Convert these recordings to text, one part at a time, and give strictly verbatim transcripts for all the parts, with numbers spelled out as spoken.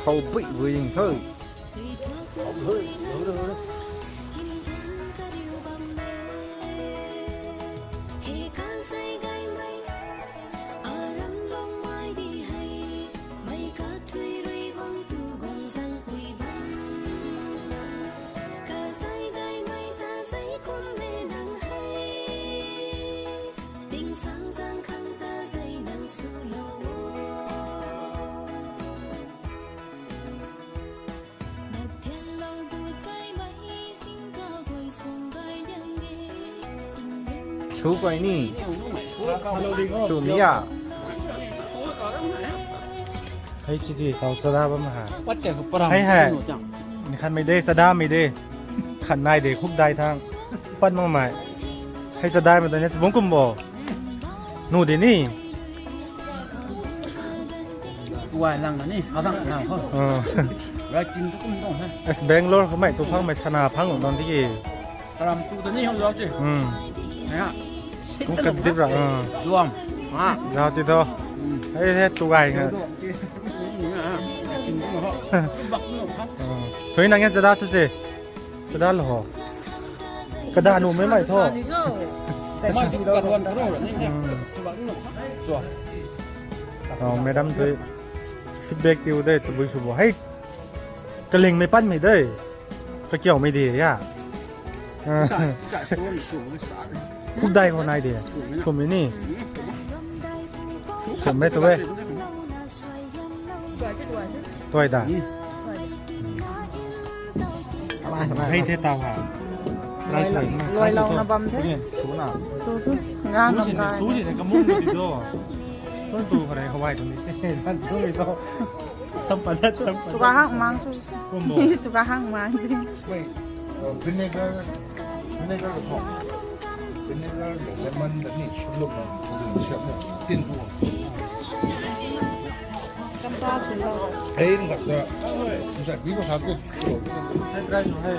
Khou bui bui ding thou. Su koi ni. Su mi ya. Hei chi di tau chada bam ha. Pat te ko param. Hei hei. Ni khan mei de, chada mei de. Khan nai de, khuk dai thang. Pat mang mai. Hei chada mei de ne, bung kum bo. Nu de ni. Tuai lang ni, sa dang na ho. Rai tin tu kum dong ha. As Bangalore ko mai tu phang mai sana phang dong di ki. Karam tu ta ni hou zau ti. Hmm. Ya. Kung kadip ra. Hmm. Duam. Ha. Zau ti to. Hmm. Hei hei tu gai nga. Bak no ha. Hmm. Thoi nang ya chada tu se. Chada lo ho. Kada nu mei mai tho. Mai tu ka duan ka ro ni. Hmm. Bak no. Chua. Oh, madam tu feedback tiu de, tabui sw bo. Hei. Kaling mei pan mei de. Kakiau mei de ya. Khuk dai khou nai de. Sum ni. Sum mei tu e. Tuai da. Hei the tau ha. Luai lou na bam the. Tu tu. Ngang nam kai. Su si na kamu ni do. Tu tu kare hawai tu ni. San tu ni do. Tam palat, tam palat. Tuka hang mang su. Kumbo. Tuka hang mang. Wait. Uh, vinegar, vinegar ko. Vinegar, lemon, ni suluk, siap na, tin tu. Kam ta su lo. Hei, ngak ta. Sa bi ko sa ke. Hei, dry su hei.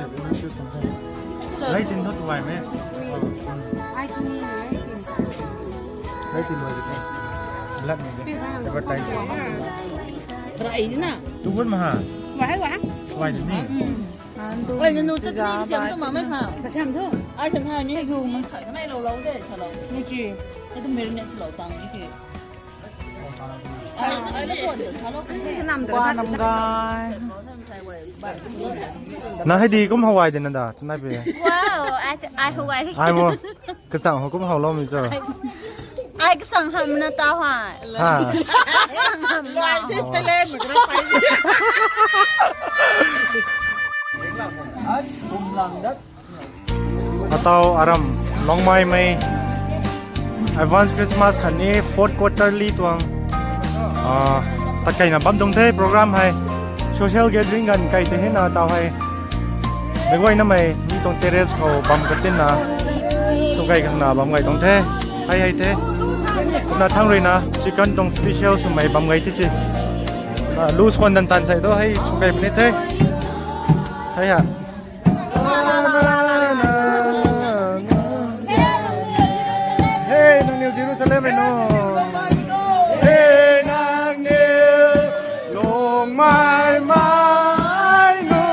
Hei, tin tu tuai me. Ai tu ni, ai tin. Hei, tin tuai de. Black ni de. Advertise. Rai ni na. Tu bun ma ha. Wah, wah. Wai ni. Oi, nanu chat ni siam tu ma mai pha. Kasiam thu. Ai siam tha ni. Zoom. Khat kanai lou lou de, sa lou. Ni chi. Ai tu marinate lou tang ni ki. Ai, ai, ai, ai, sa lou. Nam da. Wa nam gai. Na hei di kum hawai de na da, nai pe. Wow, ai, ai hawai. Ai mo. Kasang ho kum hawlou mi cho. Ai kasang ham na tau hai. Ha. Kasang ham na. Atau aram Longmai mei advance Christmas khatni fourth quarterly tuang, ah, ta kaina bam tuang the program hei. Social gathering ganv kai te hei na tau hei. Mei guayna mei mi tuang terrace khou bam katin na. Sw kai khang na bam gay tuang the. Hei hei the. Kumna thang rui na chicken tuang special swmei bam gay ti si. Ah, lu swan dan tan sai tu hei sw kai puni the. Hei ha. Hey, nangniw Jerusalem e no. Hey, nangniw Longmai mai no.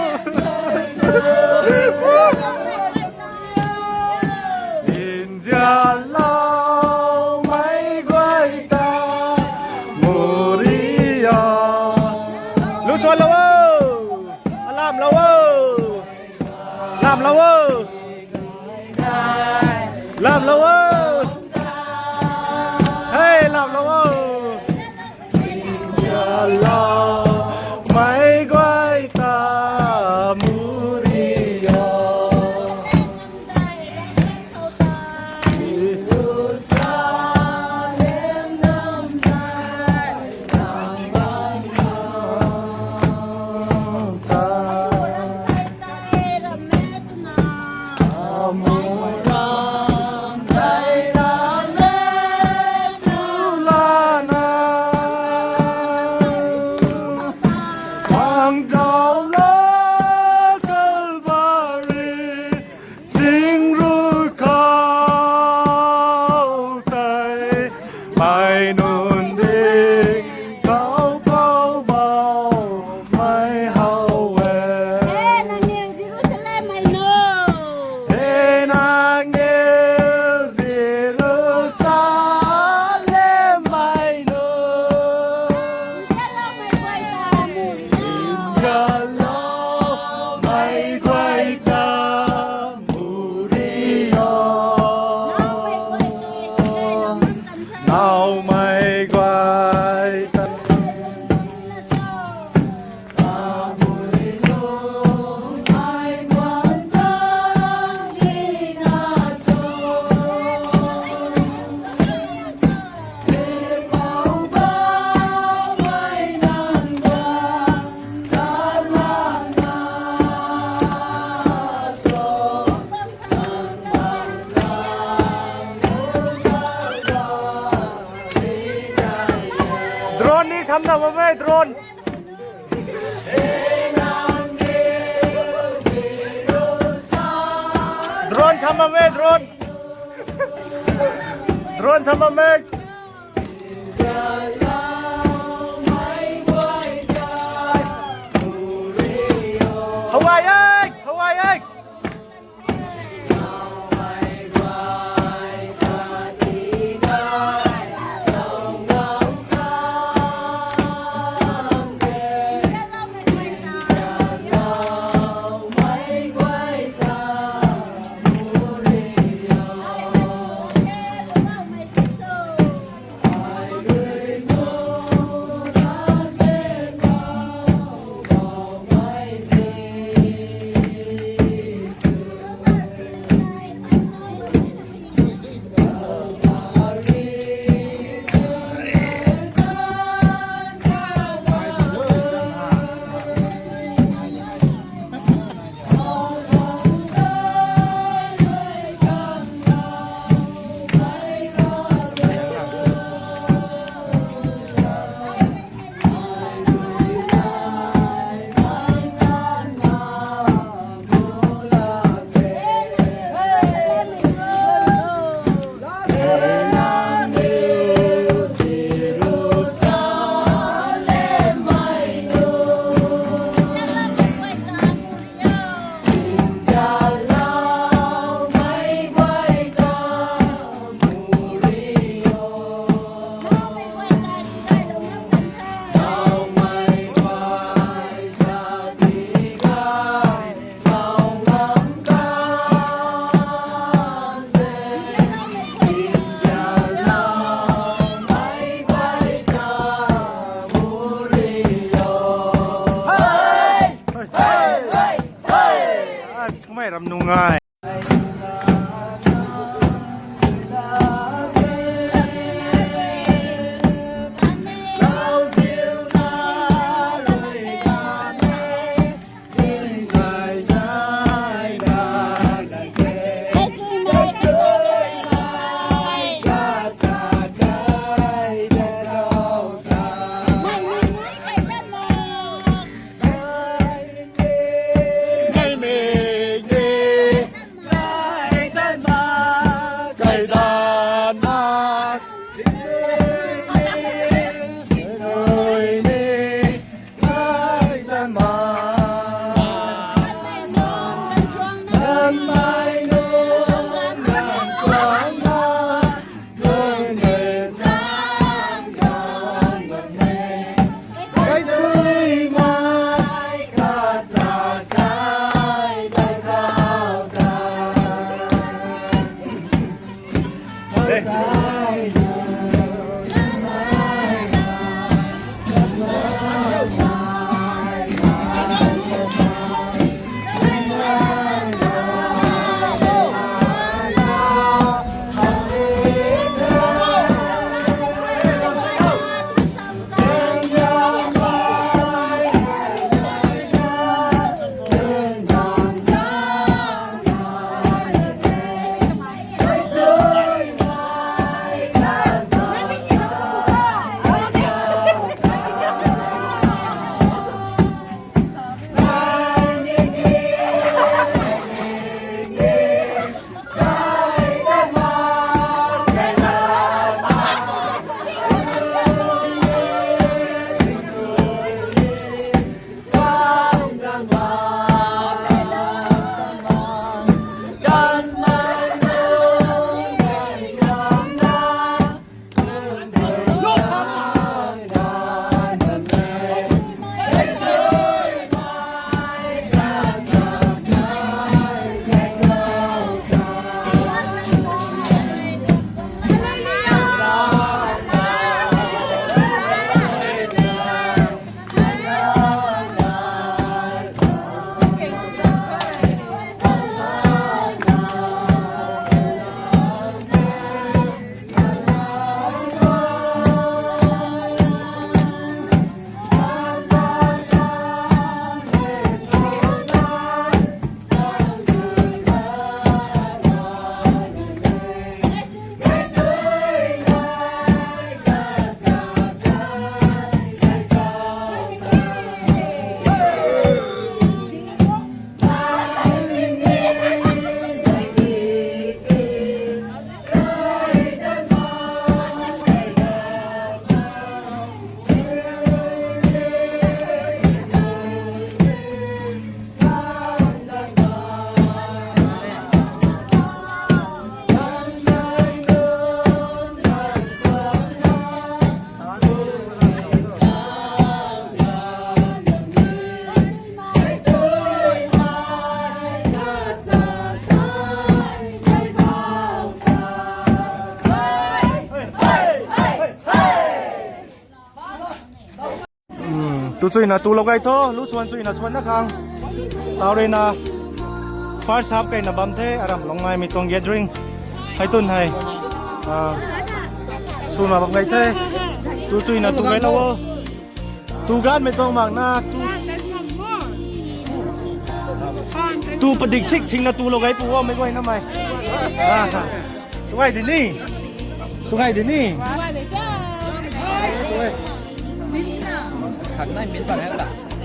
Inzianlou mei guay ta Moria. Lu swan lou o. Alam lou o. Lam lou o. Lam lou o. Hey, lam lou o. Lam lou. Mei guay ta muri o. Aumei guay ta. Drone ni samna bam e, drone. Drone sam bam e, drone. Drone sam bam e. Hawai e, hawai e. Lu chuina tulou gay tho, lu swan chuina swan na khang. Tau rui na first half kayna bam the, aram lung ngai mi tuang gathering. Hei tun hei. Ah, suna bam gay the. Tu chuina tu gay lo. Tu gan mi tuang mak na, tu, tu padik sik sing na tulou gay pu o, mei guay na mei. Ah, tu gay di ni. Tu gay di ni.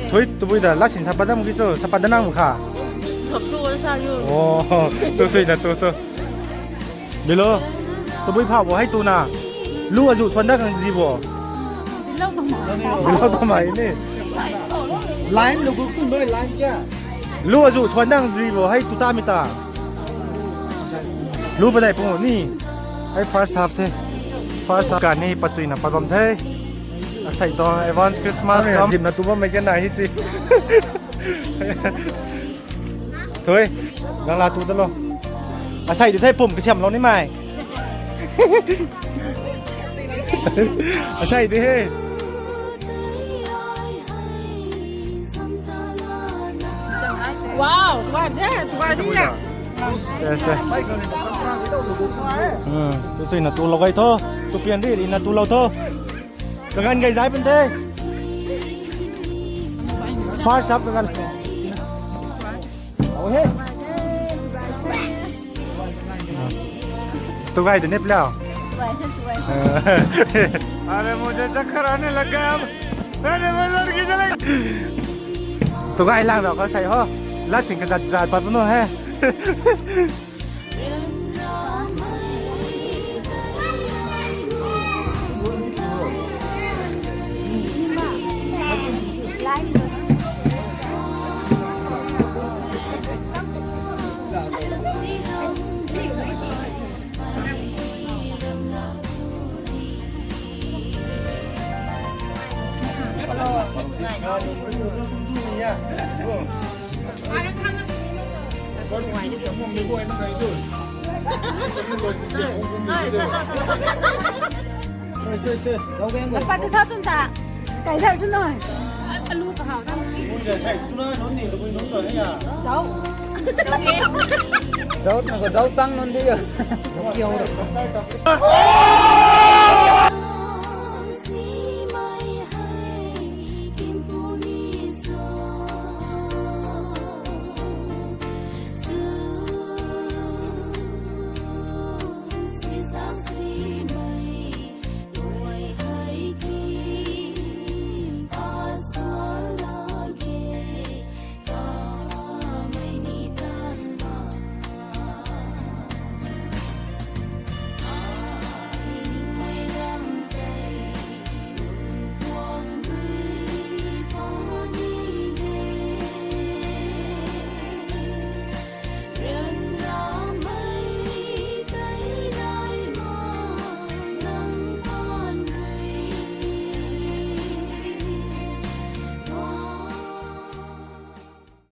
Thui, tabui da, lasin sa padam ki chu, sa padam nang kha. Oh, tu chuina tu tu. Bilo, tabui pha bo hei tu na. Lu azu swan da kang zi bo. Bilo ta mai ni. Line lu guk tu noi line kya? Lu azu swan da kang zi bo hei tu ta mi ta. Lu padai pu ni. Hei first half the. First half ka ni pachuina pat bam the. Asei to advance Christmas kam. Zim na tu bam mei kena hi chi. Thui, gang la tu ta lo. Asei di the pum kasiam lo ni mai. Asei di he. Wow, tua de, tua de ya. Se, se. Hmm, tu chuina tulou gay tho. Tu pian ri ri na tulou tho. Kagan gay zai pun the. First half kagan. Tu gay de ni plau. अरे मुझे चक्कर आने लग गया अब। अरे वो लड़की चले गई। Tu gay lang rau ka sei ho. Lasing ka zat zat pat pun o he. Lampa ti tha tun ta. Kai thau tun noi. Alu ka hau ta. Zau. Zau, nang ko zau sang nun di ya. Zau kiau ra.